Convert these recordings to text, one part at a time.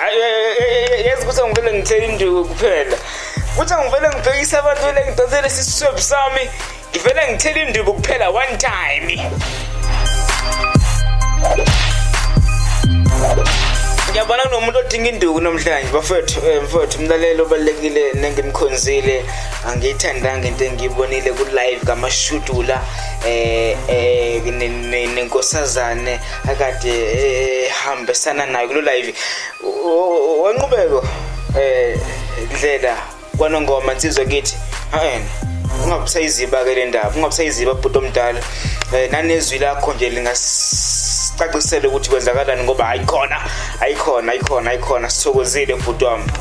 Yazi ukuthi angivele ngithele induku kuphela. Kuthi angivele ngibhekise abantu le ngidonsele isiswebu sami, ngivele ngithele induku kuphela one time. Ngiyabona kunomuntu odinga induku namhlanje bafethu, mfowethu umlalelo obalulekile nengimkhonzile angiyithandanga into engiyibonile ku live kaMashudula nenkosazane akade ehambisana nayo kulo live wanqubeko ndlela kwanongoma insizwa kithi hayi ungabusayiziba ke le ndaba ungabusayiziba bhuti omdala nanezwi lakho nje lingasicacisela ukuthi kwenzakalani ngoba ayikhona ayikhona ayikhona ayikhona sithokozile bhuti wami.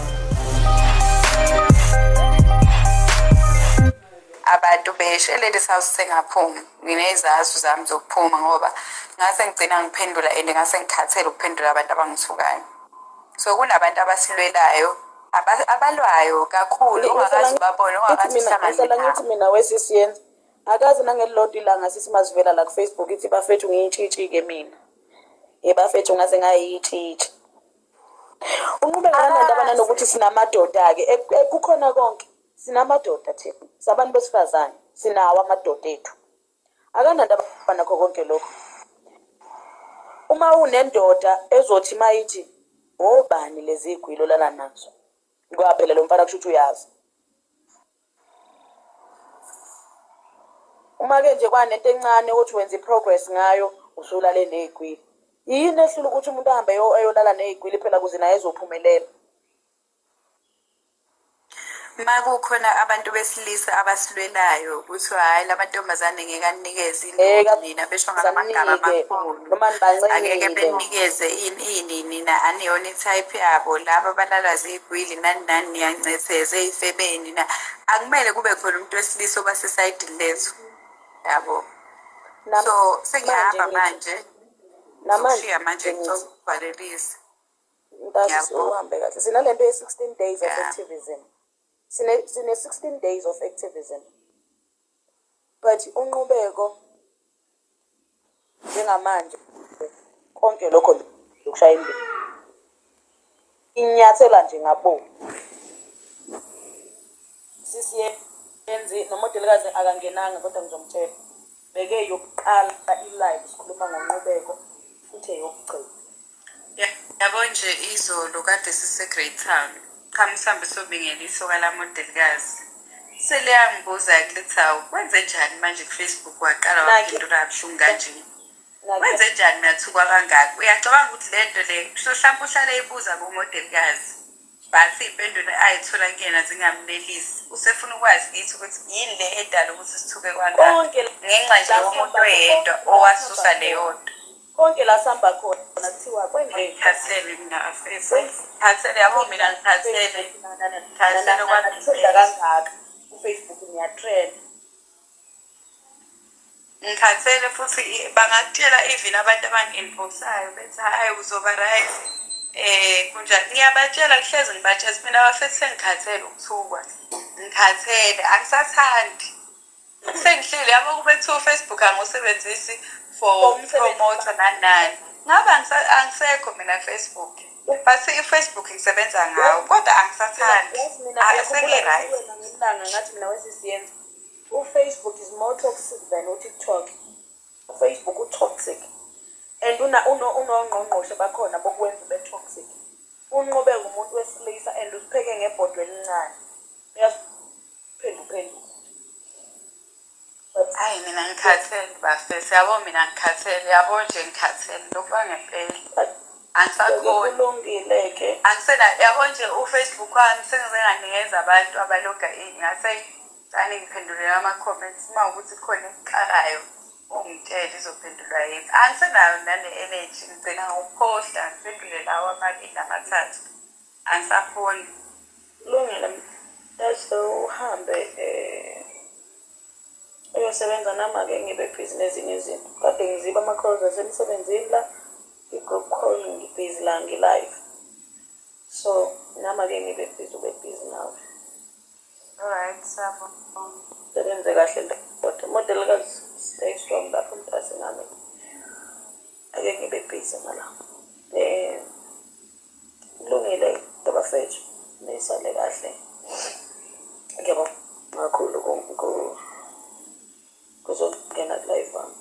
Abantu besho eLadies House sengaphuma nginezathu zami zokuphuma ngoba ngase ngigcina ngiphendula and ngase ngikhathele ukuphendula abantu abangithukayo. So kunabantu abasilwelayo abalwayo kakhulu ongakaze ubabone ongakaze uhlangane Ngihlala ngithi nabo. mina wesisiyenza akaze nangelilodwa ilanga sisi mazivela la ku-Facebook ithi bafethu ngiyitshitshi-ke mina. Ye bafethu ngaze ngayitshitshi. Unqubeka kanandaba nanokuthi sinamadoda-ke kukhona konke sinamadoda thina sabantu besifazane sinawo amadoda ethu. Akanandaba nakho konke lokho. Uma unendoda ezothi mayithi obani lezi igwilo lala nazo ngoba phela lo mfana kusho ukuthi uyazi. Uma ke nje kwanento encane othi wenza i-progress ngayo usulale ney'gwili. Yini ehlula ukuthi umuntu ahambe eyolala ney'gwili phela kuze naye ezophumelela? Ma kukhona abantu besilisa abasilwelayo kuthiwa hhayi la mantombazane ngeke anikeze Ngeke induku nina besho ngalamagama asanike amakhulu noma angeke nibancengile. benikeze ini ini nina aniyona i-type yabo laba abalala zigwili nani nani niyancetheza ey'febeni na akumele kube khona umuntu wesilisa obasesayidini lethu yabo. So Namanje sengihamba ngithi manje namanje ngizokushiya manje ngithi ngicela mntase Ngiyabonga. uhambe kahle. Sinalento ye-16 days of activism. Sine 16 days of activism. But unqubeko njengamanje konke lokho lokushaya induku. Inyathela nje ngabo. Sisiyenzi nomodelikazi akangenanga kodwa ngizomtshela. Beke yokuqala i-live sikhuluma ngonqubeko futhi eyokugcina. Yabo nje izolo kade sise-Great Town qhamu sihambe sobingela isoka lamodelikazi seliyangibuza-ke lithi hawu kwenze njani manje ku-Facebook waqala Nake waphendula kabuhlungu kanje nake kwenze njani nathukwa kangaka uyacabanga ukuthi le nto le mhlawumbe uhlale eyibuza kumodelikazi but iy'mpendulo ayithola kuyena zingamnelisi usefuna ukwazi kithi ukuthi yini le edala ukuthi sithuke kangaka konke ngenxa nje la yomuntu sihamba oyedwa konke la sihamba owasusa khona leyo nto. konke la sihamba khona kuthiwa kwenze Ngikhathele mina afethu kwenze ngikhathele yabo mina ngikhathele ngikhathele natrenda kwangempela kangaka ku-Facebook niyatrenda. Ngikhathele futhi bangakutshela even abantu abangi-inboxayo bethi hhayi uzoba right kunjani ngiyabatshela kuhlezi ngibatshela ukuthi mina bafethu sengikhathele ukuthukwa ngikhathele angisathandi sengihleli yabo kube kuthiwa uFacebook angiwusebenzisi for Umsebenzi promoter nani nani ngabe angisekho mina Facebook but i-Facebook ngisebenza ngawo kodwa angisathandi yazi mina uyakhumbula sengi-right. ngithi kuwena ngelanga ngathi mina wesisiyenza uFacebook is more toxic than uTikTok. uFacebook u-toxic and unongqongqoshe bakhona bokwenza ube toxic. Unqobeka umuntu wesilisa and usipheke ngebhodwe elincane. Uyasiphenduphenduka. But Hayi mina ngikhathele bafethu yabo mina ngikhathele yabo nje ngikhathele lokhu kwangempela but ke angisakhoni kulungile ke. angisena yabo nje uFacebook wami sengize nganikeza abantu abaloga in ngase cane ngiphendulela ama-comments uma ukuthi khona ekuxakayo ungitshele izophendulwa yini angisenayo nane-energy ngigcina ngokuphosta ngiphendule lawa amabili amathathu angisakhoni. Kulungile mntase uhambe uyosebenza nami ake ngibe busy nezinye izinto. Kade ngiziba ama-calls asemsebenzini la, i-group call ngibhizi la ngi-live. So nami ake ngibe busy ube busy nawe. Alright, siyabonga. Sebenze kahle ndoda. Modelikazi stay strong lapho mntase nami ake ngibe busy ngala. Kulungile. Nisale kahle. Ngiyabonga kakhulu kuzongena ku-live wami.